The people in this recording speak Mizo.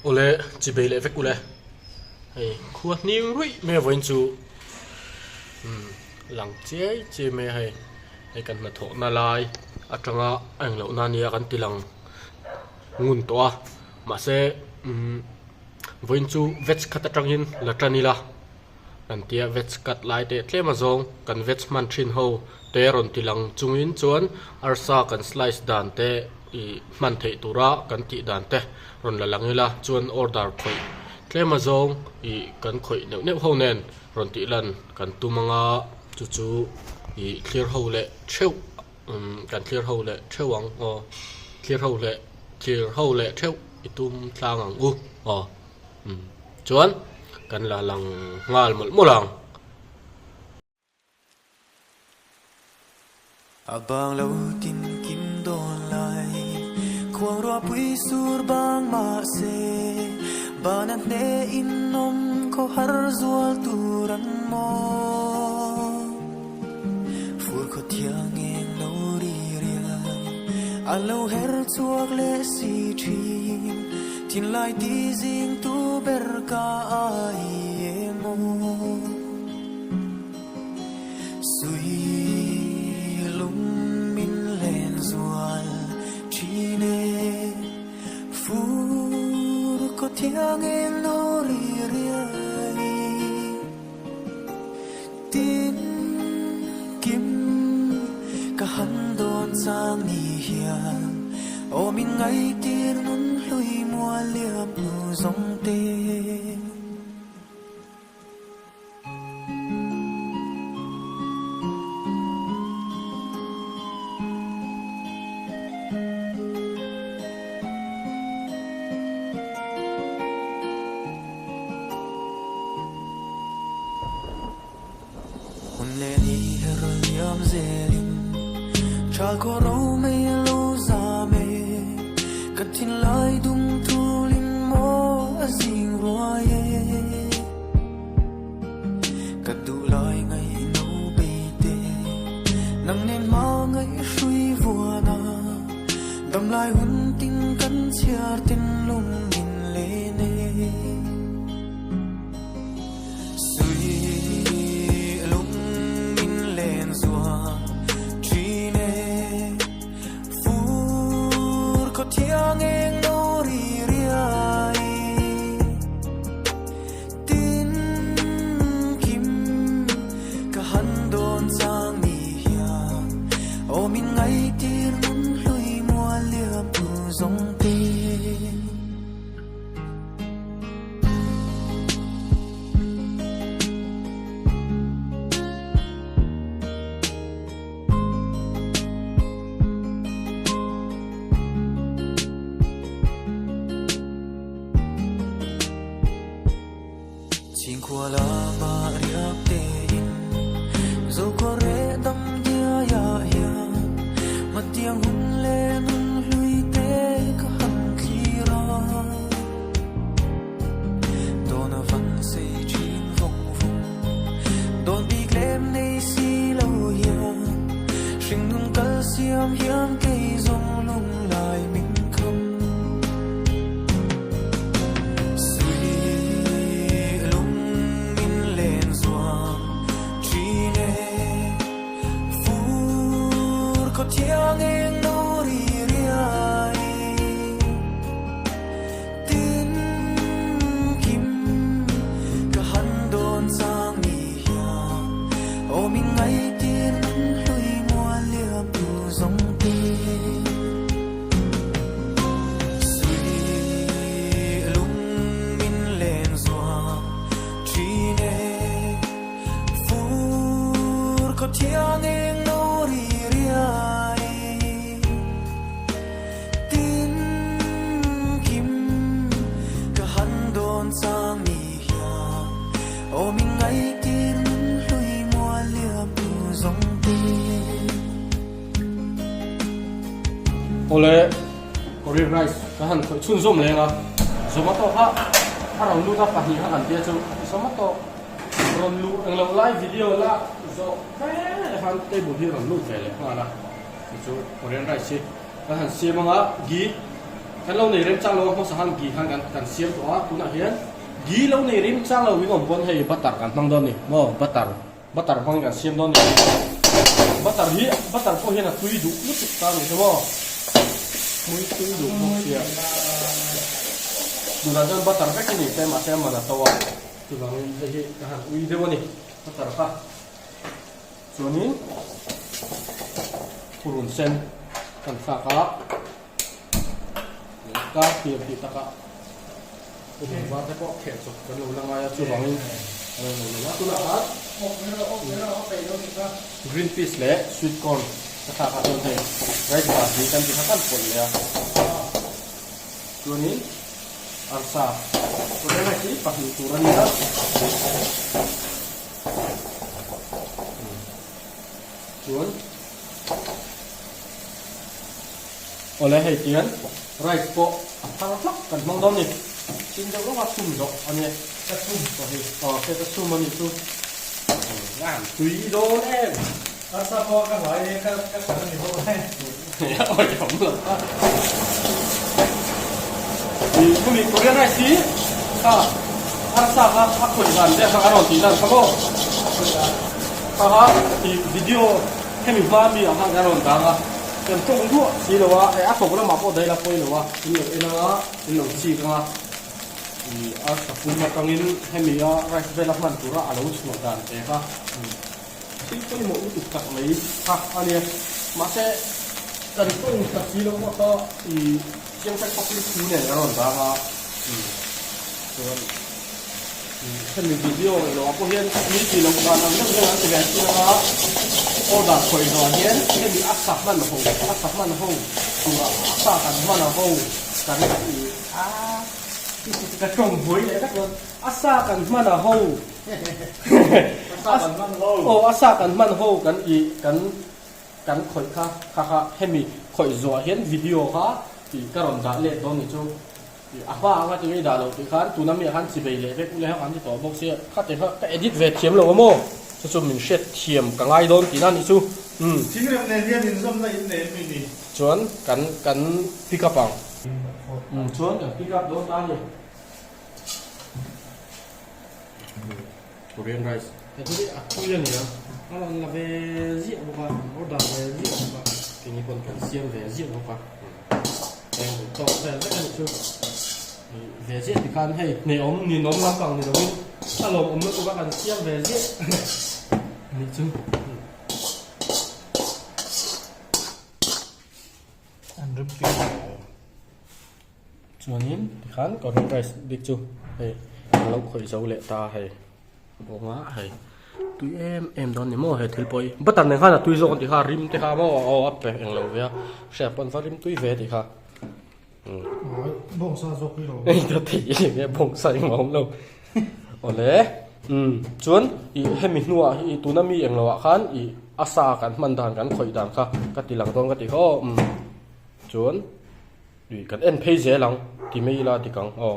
Awle chibei leh vek ule hei khua hnim ruih mai a vawiin chu umm lang chiai chiai mai a hei hei kan hnathawhna lai atanga a engloh na nia kan ti lang ngun tawh a mahse umm vawiin chu veg khat atangin la tan ila. Kan tia veg cut lai teh tlem a zawng kan veg hman thin ho te rawn ti lang chungin chuan arsa kan slice dan te ih hman theih tura kan tih dan te rawn la lang ila chuan order khawih tlem a zawng ih kan khawih neuh neuh ho nen rawn tih lan kan tum anga chu chu ih thlir ho leh theuh umm kan thlir ho leh theuh ang aw thlir ho leh thlir ho leh theuh i tum tlang ang u aw. Umm chuan kan la lang nghal mawlh mawlh ang. A bang lo tin kim dawn lai khuang ruah pui sur bang mah se ban a hne in awm khaw har zual tur an maw fur khaw thiang eng lo ri riai a lo her chhuak leh si thin. Thinlai ti zing tu ber ka ai emaw Sui lung min len zual thin e Fur khaw thiang eng no ri riai Tin kim ka han dawn chang ni hian aw min ngaitir nun hlui mual liam hnu zawng te. Hun leh ni her liam zelin Thal khaw ro mai lo zam e Ka thinlai dum thulin maw a zing ruai e Ka duh lai ngaihno bei te Nang nen hma ngaihhrui vuan a Damlai hun ting kan chhiar tin lung min len e. Sui lung min len zual thin e Fur khaw thiang eng no ri riai Tin kim ka han dawn chang ni hian Aw min ngaitir nun hlui mual liam tu zawng te. Chhingkhua lama riak tein Zokhua reh dam diaiah hian Hmatiang hun leh nun hlui te ka han thlir a. Dawn a van sei thin vawng vawng Dawn bik lem nei si lo hian Hringnun kal siam hian kei zawng lung lai min kham Sui lung min len zuam thin e Fur khaw thiang eng no ri riai Tin kim ka han dawn chang ni hian aw min ngaitir nun hlui mual liam tu zawng te. Sui lung min len zuam thin e Fur khaw thiang eng no ri riai. Tin kim ka han dawn chang ni hian aw min ngaitir nun hlui mual liam tu zawng te. Awle Korean rice ka han khawih chhun zawm leng a, Zomato kha a rawn lut a pahnih kha kan tia chu Zomato rawn luh englo lai video la zawh hle khan table hi rawn lut ve leh nghal a, chu chu Korean rice hi. Kan han siam anga gi Kan lo nei remchang lo a hmasa khan ghee khan kan kan siam tawh a, tunah hian ghee lo nei remchang lo in awm pawn hei butter kan hmang dawn a ni maw butter butter hmangin kan siam dawn a ni. Butter hi butter pawh hian a tui duh lutuk ta a nih chu maw hmui tui duh bawk sia tunah chuan butter vek a ni te mahse a man a to a chuvangin hei hi ka han ui deuh a ni butter kha. Chuanin purun sen kan thlak a, kar tir tih takah purun var te pawh kheh chawp kan lo la ngai a, chuvangin a lo lo lo a. Tunah khan green peas leh sweet corn ka thlak a, chuan hei rice bhaji kan ti kha kan pawlh leh a. Chuanin arsa Korean rice hi pahnih tur a ni a. Chuan awle hei tian rice pawh a thar hlak kan hmang dawn a ni. Chin deuh lawka chhum zawh a nia. Ka chhum tawh hi. Aw hriat a chhum a nih chu. Ngan tui dawn em. Arsa pawh ka ngai e ka ka kal a ni bawk e. Awi awm lo a. I hemi Korean rice hi kha arsa kha a khawih dan vel kha ka rawn tih lan kha maw. Kha kha i video hemi hma mi ah khan ka rawn dang a. Kan tawng duah si lo a, a tawp lamah pawh daih la pawi lo a, in lo en anga in lo chik anga i arsa pum atangin hemi a rice vela hman tura a lo chhuah dan te kha. Thil pawimawh lutuk tak mai kha a nia. Mahse, kan tawng ta si lo pawh kha i chiang fek fawk in thu nen a rawn dang a. Chuan hemi video ilo ah pawh hian mi tih loh dan ang deuh hian an ti ve thin ang a. Order khawih zawh ah hian hemi a sa hman ho, a sa hman ho turah a sa kan hman a ho kan i a ka tawng buai leh vek dawn. A sa kan hman a ho. Aw a sa kan hman ho kan i kan kan khawih kha kha kha hemi khawih zuah hian video kha tih ka rawn dah let dawn ni chu ih a hma anga tinge i dah loh tih khan tuna mi ah khan chibei leh vek ule hang an ti tawh bawk sia kha te kha ka edit ve thiam lo a maw chu chu min hriat thiam ka ngai dawn tihna nih chu umm. Thingrem nen hian inzawmna in nei em mi ni? Chuan kan kan pick up ang. Umm chuan kan pick up dawn ta a ni. Korean rice he chu hi a tui a ni a a rawn la ve ziah bawk a order ve ziah bawk a keini pawn kan siam ve ziah bawk a eng duh tawk vel vek a nih chu ve ziah ti khan hei hneawm ninawm lampang ni lovin a lawmawm lutuk a kan siam ve ziah a nih chu. An rim tui hle. Chuanin tikhan Korean rice bik chu hei an lo khawih zo leh ta hei kawnga hei tui em em dawn ni maw he thil pawh hi butter nen khan a tui zawk an tih kha rim te kha maw aw a pe englo ve a hriat pawn va rim tui ve tih kha umm bawngsa zawk hi lo ei ta thei eng e bawngsa engmah awm lo awle umm chuan ih hemi hnuah hi tuna mi englo ah khan ih a sa kan hman dan kan khawih dan kha ka ti lang dawn ka ti kha aw umm chuan. Ih kan en phei zel ang ti mai ila dik ang aw.